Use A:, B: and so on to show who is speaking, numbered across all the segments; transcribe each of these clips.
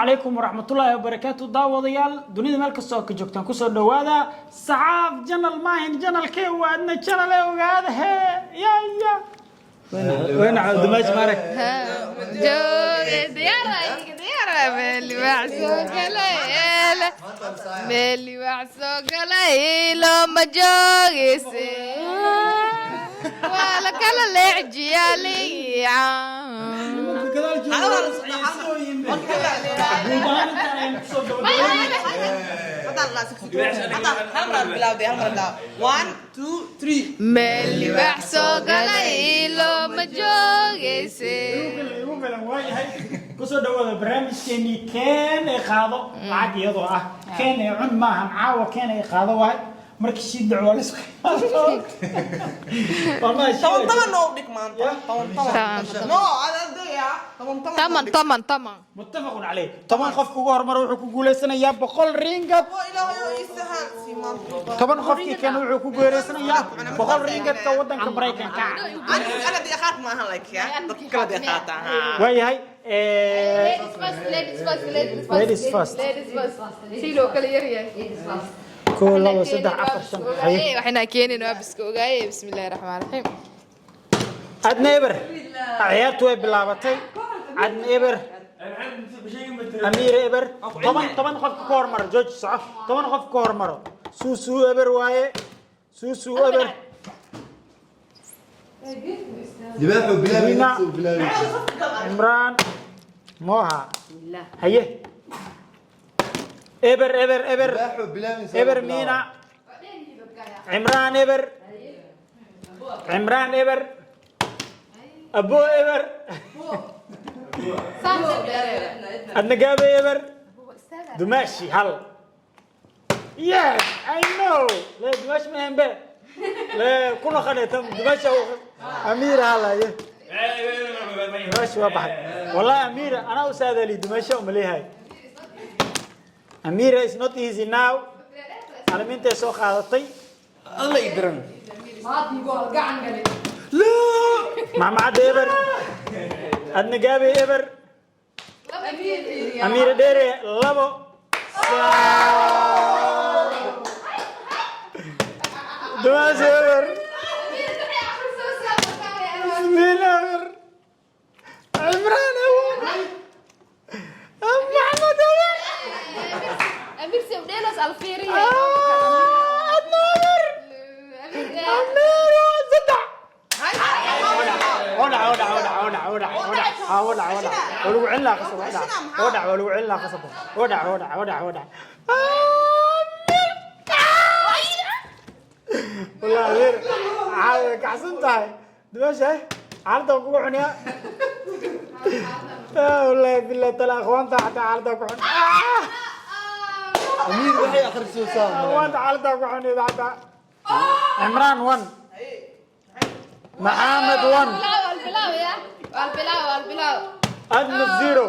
A: Calaykum waraxmatullaahi wabarakaatu. Daawadayaal, dunida meel kasta oo ka joogtaan, kusoo dhawaada Saxaaf Channel. Maahin channelkee, waadna channel ee ogaada. He ya ya wayna dumaash maarag.
B: Jooge diyaar waay, diyaar waay. Meel libaax soo galay, eele meel libaax soo galay looma joogayse, waa la kala leexjiyaa liica.
A: Guud ahaan intaan ayaan kusoo gabagabeynay.
C: One, two, three.
B: Meel libaax soo galay looma joogayse.
A: Igu filan waayahay. Kusoo dhawaada barnaamijkeenii Keen ee Qaado Lacag, iyadoo ah keen ee cun maahan. Caawa keen ee qaado waay. Markii shii dhaco waa la isku
C: 10 10 noo dhig maanta. 10 10.
B: 10.
C: No, adaya 10 10.
B: 10 10 10.
A: Muttafaqun caleyh. 10 qofka ugu hormara wuxuu ku guuleysanayaa 100 ringgit.
C: Oo Ilaahay oo ii sahal si maanta.
A: 10 qofkii keena wuxuu ku guuleysanayaa 100 ringgidka wadanka Maraykanka.
C: Ana deeqaad maahan, like ya dadka kala deeqaata.
A: Waayahay.
B: Ladies first, ladies first, ladies first.
A: Ladies first.
B: Ladies first. Si loo kala yaryahay.
A: Kow, labo, saddex, afar, shan. Haye.
B: Waxayna keenin waa biska ogaaye. Bismillahi raxmaan raxiim.
A: Adna eber. Ciyaartu way bilaabatay. Adna eber, Amiir eber. 10 10 qofka ka hormaro, jooji, soco. 10 qof ka hormaro. Suusuu eber waaye, suusuu eber.
D: Libaaxu bilaabi.
A: Nina.
D: Nafsu bilaabi.
A: Cimraan Moha. Haye, eber, eber, eber.
D: Libaaxu bilaabi.
A: Eber. Miina. Cimraan eber, Cimraan eber, abo eber, Adna Gaabe eber, Dumaashi hal. Yes, I know. Le Dumaashi ma le ku noqonay tan Dumaashi. Amiir hal. Haye, Dumaashi waa baxay. Wallahi Amiir anaa u saadali Dumaashi uma leeyahay. Amira is not easy now. Calaamintay soo qaadatay.
E: Alla i diran.
A: Maxmacadda eber, Adna Gaabe eber, Amiira Dheere labo. Dumaashi eber, Bismillah eber, Cimraan eber, Maxamed eber. Adna eber, Amiira saddex. Odhac, odhac, odhac, odhac, odhac, odhac. Ha, odhac, odhac, waa lagu celin lahaa qasab. Odhac, odhac, waa lagu celin lahaa qasab. Odhac, odhac, odhac, odhac. Wallahi Amiir caawa kacsan tahay. Dumasha xaaladda kugu xuniya. Wallahi billahi tala akhwaanta xataa xaaladda ku xun.
D: Amiir waxay akhrisaysaa.
A: Akhwaanta xaaladda ku xunida xataa. Cimraan one, Maxamed one. Adna zero.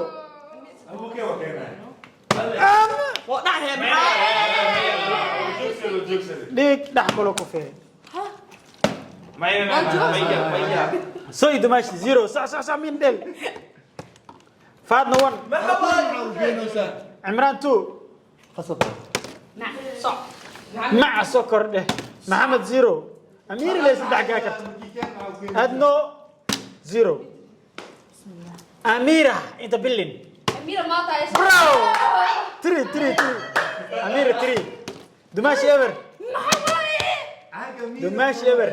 C: Waa dhacaya maxaa?
A: Dhiig dhex kulo ku fee. Soy Dumaashi zero. Sax, sax, sax. Min dhel. Faadna one, Cimraan two.
D: Qasab.
A: Maca soo kordhe. Maxamed zero, Amiir ilay saddex gaa karta. Adno zero, Amira in the building. Bro, three, three, three. Amira three, Dumaashi eber, Dumaashi eber,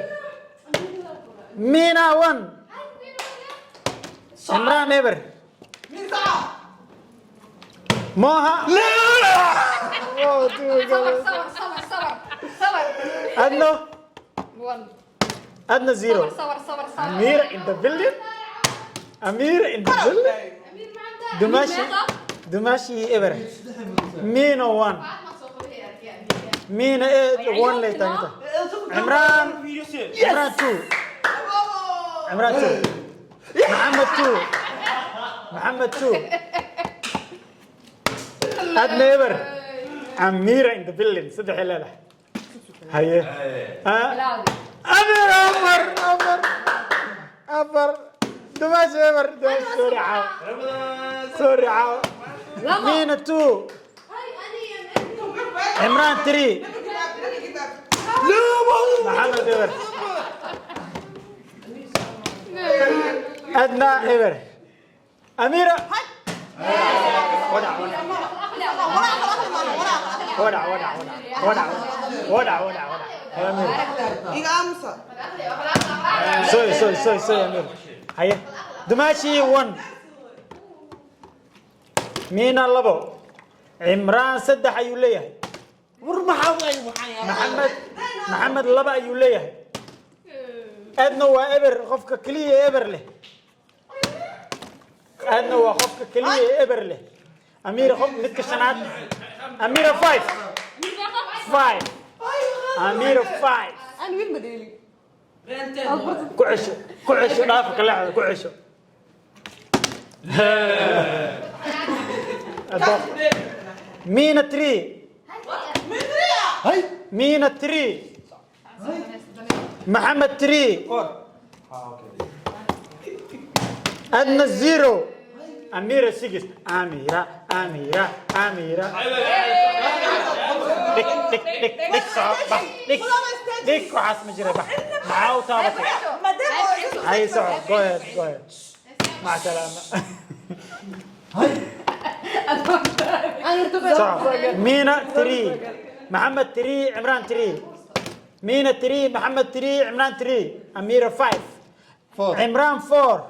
A: Mina one, Cimraan eber, Moha. Oh, two, Adno, Adna zero. Amira in the building. Amira in the building. Dumashi, Dumashi eber. Mino one. Mina one later. Imran, Imran two. Imran two. Muhammad two. Muhammad two. Adna eber. Amira in the building. صدق لا لا. هيا. أمير afar, afar, afar. Dumaashi eber. Dumaashi, sorry caaw, sorry caaw. Mina 2, Cimraan 3, Maxamed eber, Adna eber, Amira. Wadac, wadac, wadac, wadac, wadac, wadac, wadac. Amira.
C: Iga aamusa.
A: Sorry, sorry, sorry, sorry, Amir. Haye. Dumashi 1, Mina 2, Cimraan 3 ayuu leeyahay.
D: War maxaa waay, waxaan
A: Maxamed 2 ayuu leeyahay. Aadna waa eber, qofka keliya ee eber leh. Aadna waa qofka keliya ee eber leh. Amira qof midka shanaad. Amira 5, 5, Amira 5.
B: Aan wiil ma dheelin.
A: Ku cesho, ku cesho, dhaafa kale, ku cesho. Mina 3.
D: Hay.
A: Mina 3, Maxamed 3, Adna 0, Amira 6. Amira, Amira, Amira. Dhig, dhig, dhig, dhig, soco, bax, dhig, dhig. Waxaas ma jira, bax. Maxaa u taabatay? Hay, soco. Go ahead, go ahead, mac salaama. Soco. Mina 3, Maxamed 3, Cimraan 3. Mina 3, Maxamed 3, Cimraan 3, Amira 5.
D: 4.
A: Cimraan 4.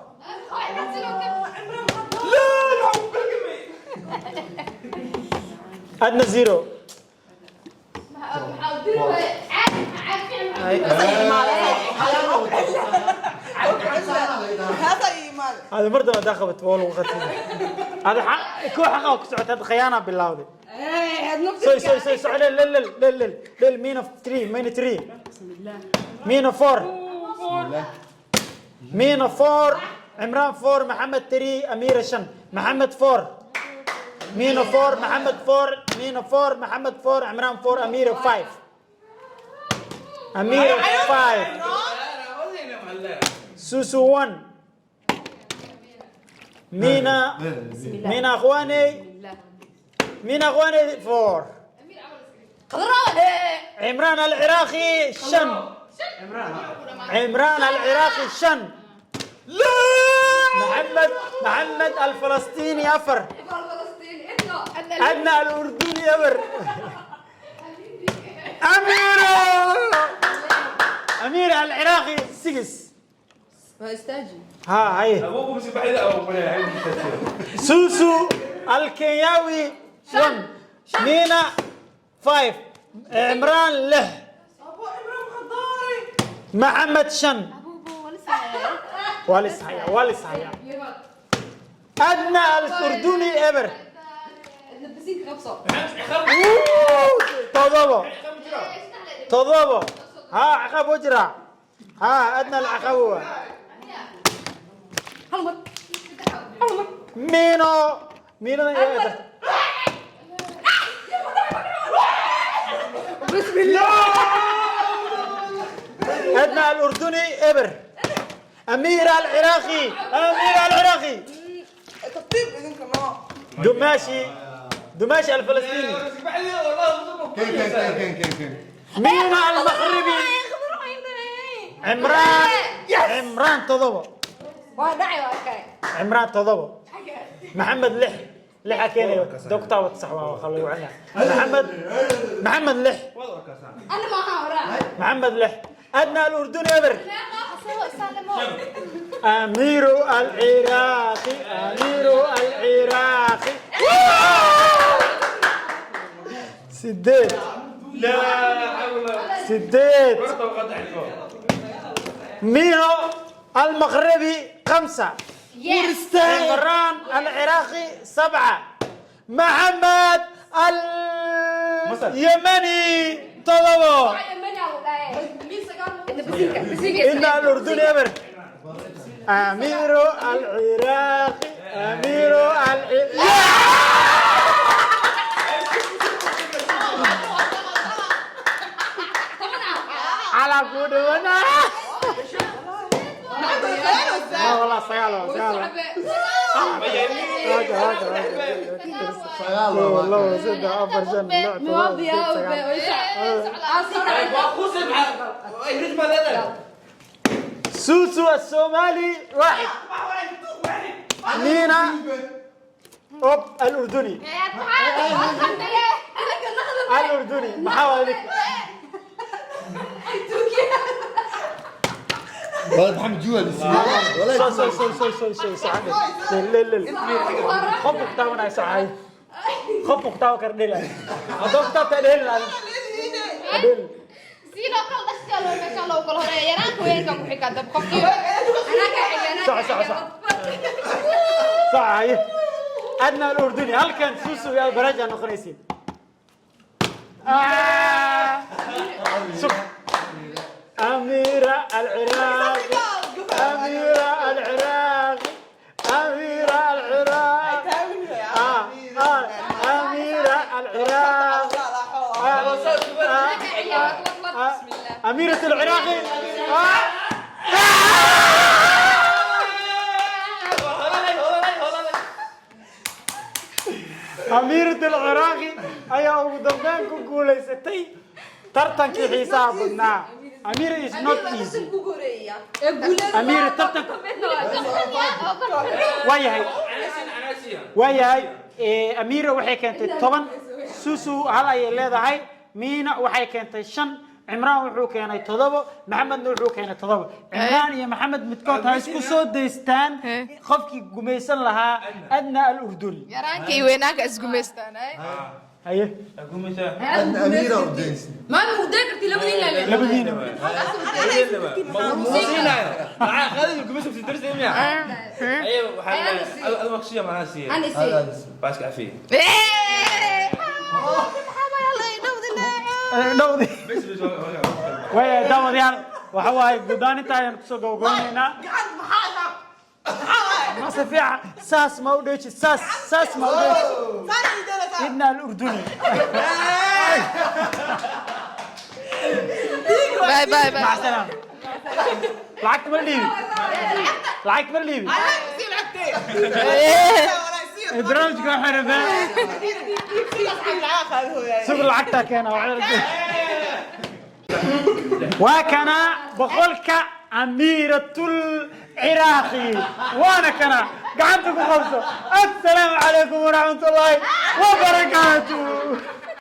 A: Adna 0.
C: Hada iimaad.
A: هذا مرة ما دخلت والله وقتي هذا حق كو حقه كسعت، هذا خيانة بالله. sorry, sorry, sorry, sorry. لل لل لل لل لل. مينا 3، مينا 3، مينا 4، مينا 4، عمران 4، محمد 3، أميرة 5. محمد 4، مينا 4، محمد 4، مينا 4، محمد 4، عمران 4، أميرة 5، أميرة 5، سوسو 1، مينا، مينا اخواني، مينا اخواني 4، عمران العراقي 5، عمران العراقي 5، لا، محمد، محمد الفلسطيني 4، أدنى الأردني 0، أميرة، أميرة العراقي 6.
B: Waa istaaji.
A: ها هاي. سوسو الكينياوي 1، مينا 5، عمران 6، محمد 5. والس هيا، والس هيا. أدنى الأردني 0. 7، 7. ها، عقاب وجرع. ها، أدنى العقاب هو مينو، مينو.
B: بسم الله.
A: أدنى الأردني 0، أميرة العراقي، أميرة العراقي.
C: Tartiib idinka noo.
A: دماشي، دماشي الفلسطيني.
D: كين كين كين كين كين كين.
A: مينا المغربي، عمران، عمران 7.
B: Waa dhacay, waa kale.
A: عمران 7، محمد 6، 6 كيني دكتور صح خلوا عنا. محمد، محمد 6.
B: Ana maaha horaa.
A: محمد 6، أدنى الأردني 0، أمير العراقي، أمير العراقي 8. 8. مينو المغربي 5، عمران العراقي 7، محمد اليمني 7. إن الأردن 0، أمير العراقي، أمير العراقي. على قدونا. Wallah, sagaal waa, sagaal waa. Haka, haka, haka.
D: Sagaal
A: Kow,
D: waa.
A: labo, saddex, afar, shan, lix, toddoba, sideed, sagaal. سوسو الصومالي واحد، مينا اوب الاردني، الاردني محاولة لك.
D: والله محمد جوا والله.
A: سو سو سو سو سو سو سو لل لل خبك تاونا يسعي خبك تاو كرديلا هذوك تاو تدل دل.
B: Sidoo kale dhaskaa loo meesha loo kala horeeya, yaraanka weynka ku xiga dab qofkii anaa ka xiga anaa.
A: صح صح صح صح. هي عندنا الاردني، هل كان سوسو يا برجع نقريسي آه. سك أميرة العراق، أميرة العراق، أميرة العراق، آه. آه. أميرة العراق، آه. آه. آه. أميرة العراق، آه. أميرة العراقي ayaa ugu dambeyn ku guulaysatay tartankii xiisaha badnaa. Amira is not easy. Amira tartanka waa yahay, waa yahay. Amira waxay keentay 10, Susu hal ayay leedahay, Miina waxay keentay 5, Cimraan wuxuu keenay 7, Maxamedna wuxuu keenay 7. Cimraan iyo Maxamed midkood ha isku soo daystaan qofkii gumaysan lahaa Adna Alurduni.
B: Yaraanka iyo weynaanka isgumaystaan ay.
A: Haye.
D: أميرة ودينسي.
B: Ma muday karti labadiina.
A: Labadiina.
D: هذا.
A: Dhowdi waaya. Daawadayaal, waxa waaye guddaan inta ayaan kusoo gabagabeynaynaa. Mase fiican, saas ma u dheeji, saas saas ma u dheeji. Idna Alurduni.
B: Bye bye bye.
A: مع السلامة. lacagta ma dhiibi, lacagta ma dhiibi. Barnaamijka waxay rabeen sug lacagtaa keena. Waxay rabeen waa kana boqolka Amiiratul Ciraaqi, waana kana gacanta ku qabso. Assalaamu calaykum waraxmatullaahi wabarakaatu.